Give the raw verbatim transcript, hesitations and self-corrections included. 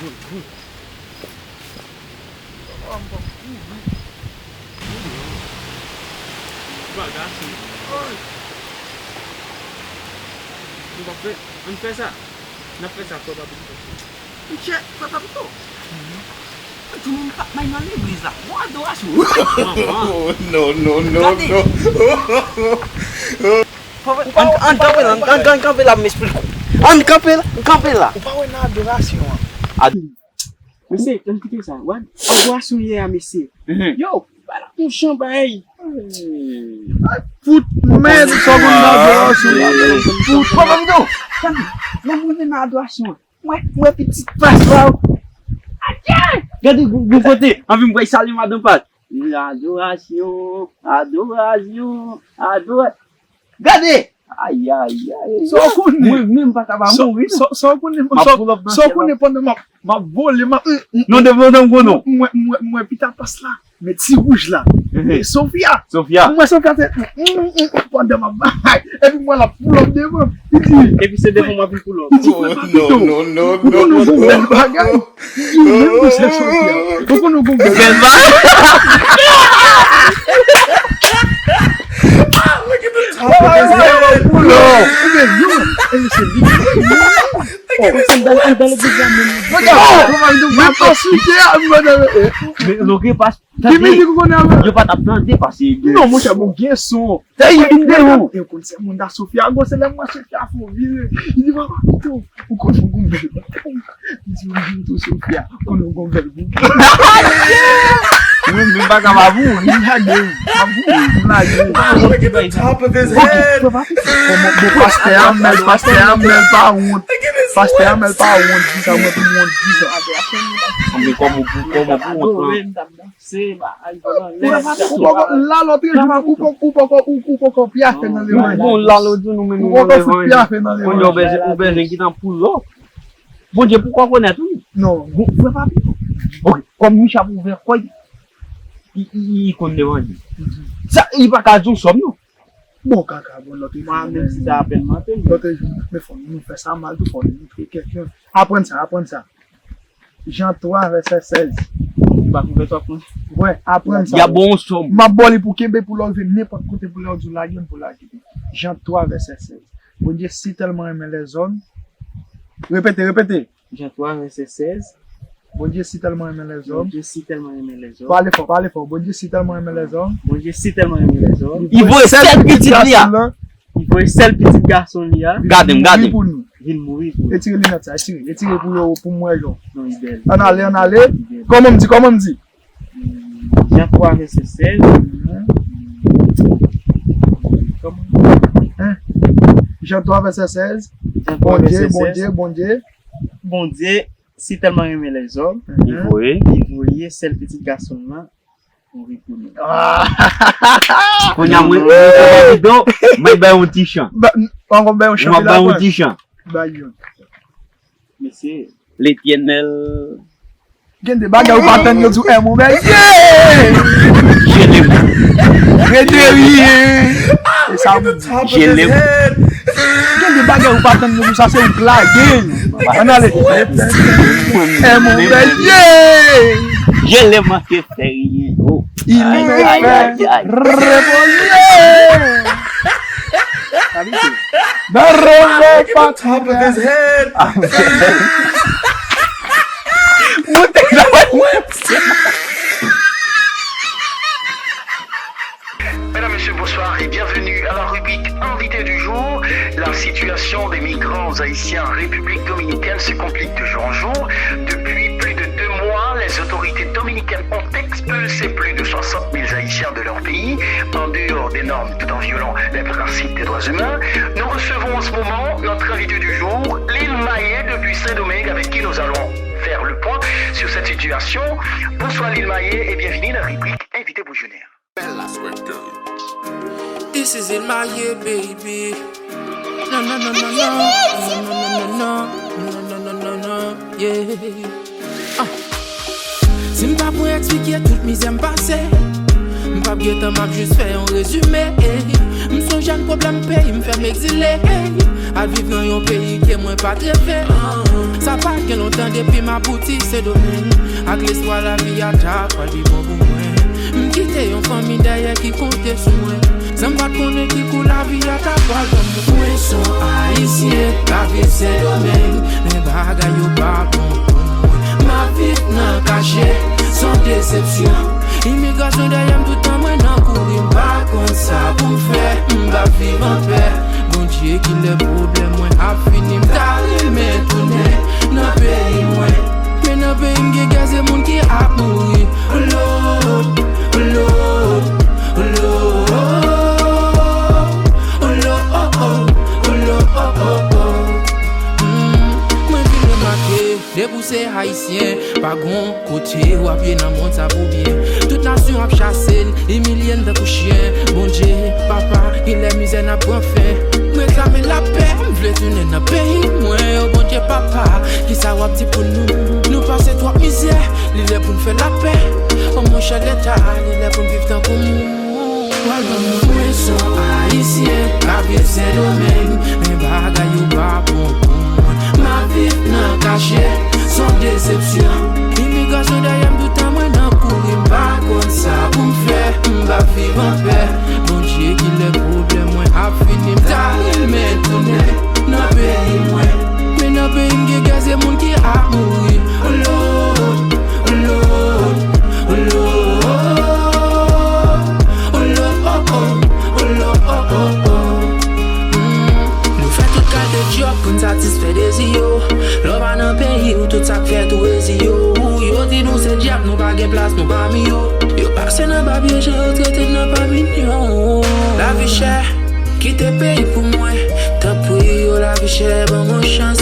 Bagay. Nou pa fè, ann fè sa. N ap fè sa, frè Papito. Monchè, frè Papito. Mwen di moun pa t may nan legliz la. Bon adorasyon. Non, non, non, non. Gade. Ann, ann kanpe la, ann, ann, ann kanpe la, m esplike w. Ann kanpe la, kanpe la. Ou pa wè nan adorasyon an? Ad- Mesye, ann kite sa. Wè, adorasyon yè a, mesye. Mhm. Yo, ba la yon jan bagay. Fout, men, sa konn nan adorasyon. Fout. Kòman m do? Tande, lè m rive nan adorasyon an, mwen, mwen pitit Pas la. Adje! Gade, gon, gon kote, anvi m pral salye madanm Pas. Adorasyon, adorasyon, adorasyon. Gade! Ay, ay, ay. Sa w konnen? Mwen menm pa ka pa mouri, non. Sa w konnen? M ap pull up nan syèl la. Sa w konnen pandan m ap, m ap vole, m ap, non, devan nan gwo non. Mwen, mwen, mwen, pita Pas la. Men ti wouj la. Mhm. E Sofia. Sofia. Mwen Sofia se, pandan m ap bay. Epi mwen la pull up devan. Li di, epi se devan m ap vin pull up. Li di, frè Papito, non, non, non, ou konnen w gon bèl bagay. Ou menm pou sèl sòti a. Ou konn ou gon bèl bagay. Ou bèl, yo. E mesye, li. Oh, ann dan, ann dan legliz la menm. Men pa sou tè a, mwen. Men, loke pas, tande. Yo pa t ap tande, paske non, monchè, bon, gen son. Tèy vin de ou. E konn se moun da Sofia, gwo se lè mwen Sofia fè yon vire. Li di, papa, pito, ou konn fè yon bèl bagay. Li di, ou vin tou Sofia, konn yon gon bèl bouki. Mwen, mwen pa ka pa mouri. M lage, m lage. Top of his head. Bon, pastè a, men pastè a, men pa wont. Pastè a, men pa wont, di sa, mwen pou wont, di sa. Mwen kòman pou, kòman pou wont lan. Se bagay yo nan lè sa. Ou poko, la lòt jou, ou poko, ou poko, ou poko pyafe nan levanjil. Nou bon la lòt jou, nou menm nou bon levanjil. Kounye a ou bezwen, ou bezwen gentan pull up. Bondye poko konèt ou. Non. Bon, frè Papito. Ok, kòm Micha pou ouvè kò, li, li, li konn levanjil. Sa, li pa ka di yon sòm, non. Bon, kaka, bon, lòt jou. Mwen, menm si sa apèn maten, lòt jou, men fò nou fè sa mal tou, fò nou montre kèk yon. Aprann sa, aprann sa. Jan twa, vèsè sèz. Ou pa konn vèsè w ap pran? Wè, aprann sa. Y ap ba w yon sòm. M ap ba w li pou kenbe pou lè w rive nenpòt kote pou lè w di w lage m pou lage li. Jan twa, vèsè sèz. Bondye si tèlman renmen lèzòm. Repete, repete. Jan twa, vèsè sèz. Bondye si tèlman renmen lèzòm. Bondye si tèlman renmen lèzòm. Pale fò, pale fò. Bondye si tèlman renmen lèzòm. Bondye si tèlman renmen lèzòm. Li voye sèl pitit li a. Li voye sèl pitit gason li a. Gade m, gade m. Vin mouri pou nou. Vin mouri pou nou. Retire linèt sa, retire. Retire pou yo, pou m wè yo. Non, li bèl. Ann ale, ann ale. Li bèl. Kòman m di, kòman m di? Jan twa, vèsè sèz. Kòman? Hein? Jan twa, vèsè sèz. Jan twa, vèsè sèz. Bondye, Bondye, Bondye. Bondye si tèlman renmen lèzòm, li voye, li voye sèl pitit gason l lan mouri pou nou. Ah! Kounye a, mwen, mwen, mwen, mwen bay yon ti chan. Ba, ankò bay yon chan. Mwen bay yon ti chan. Bay yon. Mesye. Letènèl. Gen de bagay ou pa tann yo di w, eh, mon bèl. Yeah! Je l'aime. Rete ri. E sa pou di. Je l'aime. Gen de bagay ou pa tann yo di w, sa se ou k lage. Ann ale. Eh, mon bèl. Yeah! Je l'aime, man, ke fè ri. Oh. Il me fait révoluer. Nan reve pa top of his head. Mesdames, Messieurs, bonsoir et bienvenue à la rubrique Invité du jour. La situation des migrants haïtiens en République dominicaine se complique de jour en jour. Depuis plus de deux mois, les autorités dominicaines ont expulsé plus de soixante mille Haïtiens de leur pays, en dehors des normes, tout en violant les principes des droits humains. Nous recevons en ce moment notre invité du jour, Lil Maye, depuis Saint-Domingue, avec qui nous allons faire le point sur cette situation. Bonsoir Lil Maye et bienvenue dans la rubrique Invité Bouillonnaire. This is Lil Maye, baby. Non, non, non, non, non. Non, non, non, non, non, non. Yeah. Ah. Si m ta pou eksplike tout mizè m pase, m p ap gentan, m ap jis fè yon rezime. M Yon jèn pwoblèm peyi m fè m egzile, ey, al viv nan yon peyi ke mwen pa t reve. Sa pa gen lontan depi m abouti Sendomeng, ak lespwa lavi a ta pral pi bon pou mwen. M kite yon fanmi dèyè ki konte sou mwen, san m pa t konnen ki kou lavi a ta pral ban mwen. Mwen se yon Ayisyen k ap viv Sendomeng, men bagay yo pa bon pou mwen. M ap viv nan kache, se yon desepsyon. Imigrasyon dèyè m toutan, mwen nan kouri, m pa konn sa pou m fè, m p ap viv anpè. Bondye, kilè pwoblèm mwen ap fini, m ta renmen tounen nan peyi mwen. Men nan peyi m gen gè, se moun ki ap mouri. Lòd, lòd, lòd, lòd, oh, oh, oh, oh, oh. Mm, mwen vin remake, depi w se Ayisyen, pa gon kote w ap ye nan mond sa pou byen. Tout nasyon ap chase n, imilye n tankou chyen. Bondye, papa, kilè mizè n ap pran fen? M reklame lapè, m vle tounen nan peyi mwen. O Bondye, papa, kisa w ap di pou nou? Nou pase twòp mizè, li lè pou n fè lapè. O monchè Leta, li lè pou n viv tankou moun. Pral ban mwen. Mwen se yon Ayisyen k ap viv Sendomeng, men bagay yo pa bon pou mwen. M ap viv nan kache, se yon desepsyon. Imigrasyon dèyè m toutan, mwen nan kouri, m pa konn sa pou m fè, m p ap viv anpè. Bondye, kilè pwoblèm mwen ap fini, m ta renmen tounen nan peyi mwen. Men nan peyi m gen gè, se moun ki ap mouri. Lòd, lòd, lòd, lòd, oh, oh, oh, oh, oh. Mm. Nou fè tout kalite djòb pou n satisfè dezi yo. Lè w pa nan peyi w, tout sa k fèt ou rezi yo. Yo di nou se dyab, nou pa gen plas nou pami yo. Yo pase n anba pye, jan yo trete n nan pa minyon. Lavi chè, kite peyi pou mwen. Tanpri, o lavi chè, ban mwen chans.